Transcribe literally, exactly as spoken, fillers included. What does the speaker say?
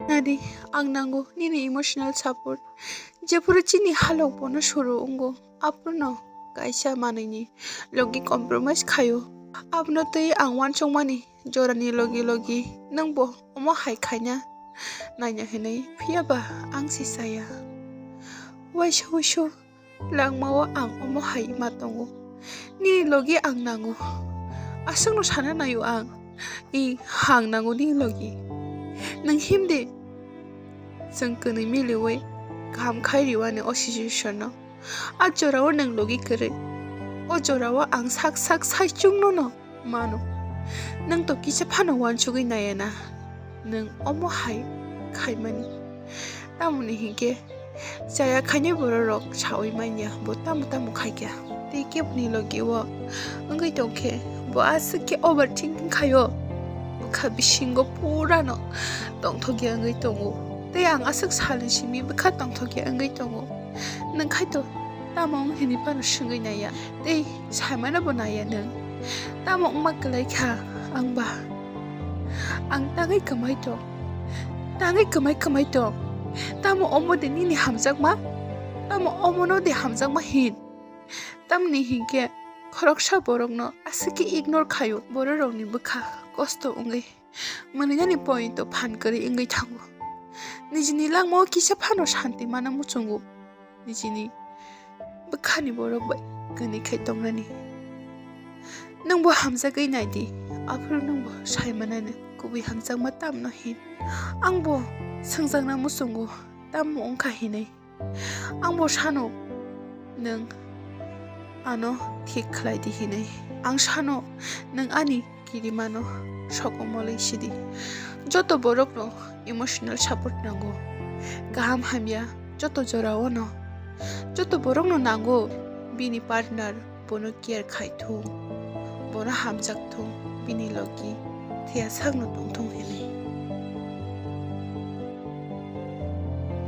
Nadi, ang nango nini emotional support. Jephuru chini halok bono suru wngo, aphuru no kaisa manwini logi compromise khaio. Abono twi ang uansukmani jorani logi logi nwngbo omo hai khaina naina hinwi, phiyaba ang se chaya. Waisa wuisu langmao ang omo hai ma tongo. Nini logi ang nango. Aswkno sana naio ang. I, ang nango nini logi. Nwng himdi. Chwng kwnwi miliwi kaham khai riwani o situation no. A jorao nwng logi kwrwi. O jorao ang sak sak saichungno no mano. Nwng to kisa phano uansugwi naiya na. Nwng omo hai khaimani. Tamoni hinkhe chaya khainai bororok saui manya bo tamo tamo khaikha. Tei keboni logi o wngwi tongkhe bo aswk khe overthinking khaio. Bwkha bisingo purano tongthokya wngwi tongo. Tei ang aswk salni simi bwkha tongthokya wngwi tongo. Nwng khai to tamo wng hini phano swngwi naiya. Tei saimano bo naiya nwng. Tamo wngma kwlai kha ang ba? Ang tangwi kwmai tong. Tangwi kwmai kwmai tong. Tamo omo de nini hamjakma? Tamo omono de hamjakma hin? Tamni hinkhe khoroksa borokno aswk khe ignore khaio. Bororokni bwkha kosto wngwi mwnwinani point o phan kwrwi wngwi thango. Nijini langmao kisa phano shanti mana muchungo. Nijini bwkhani borok bai kwnwi khai tongnani. Nwngbo hamjagwi naidi, aphuru nwngbo sai manani kubui hamjakma tamno hin. Angbo swngjakna muchungo, tammo wngkha hinwi. Angbo sano nwng ano thik khlai di hinwi. Ang sano nwng ani kirimano sokomolwi sidi. Joto borokno emotional support nango. Kaham hamya joto jorao no. Joto borokno nango bini partner bono care khai thung, bono hamjak thung, bini logi thwiya sakno tong thung hinwi.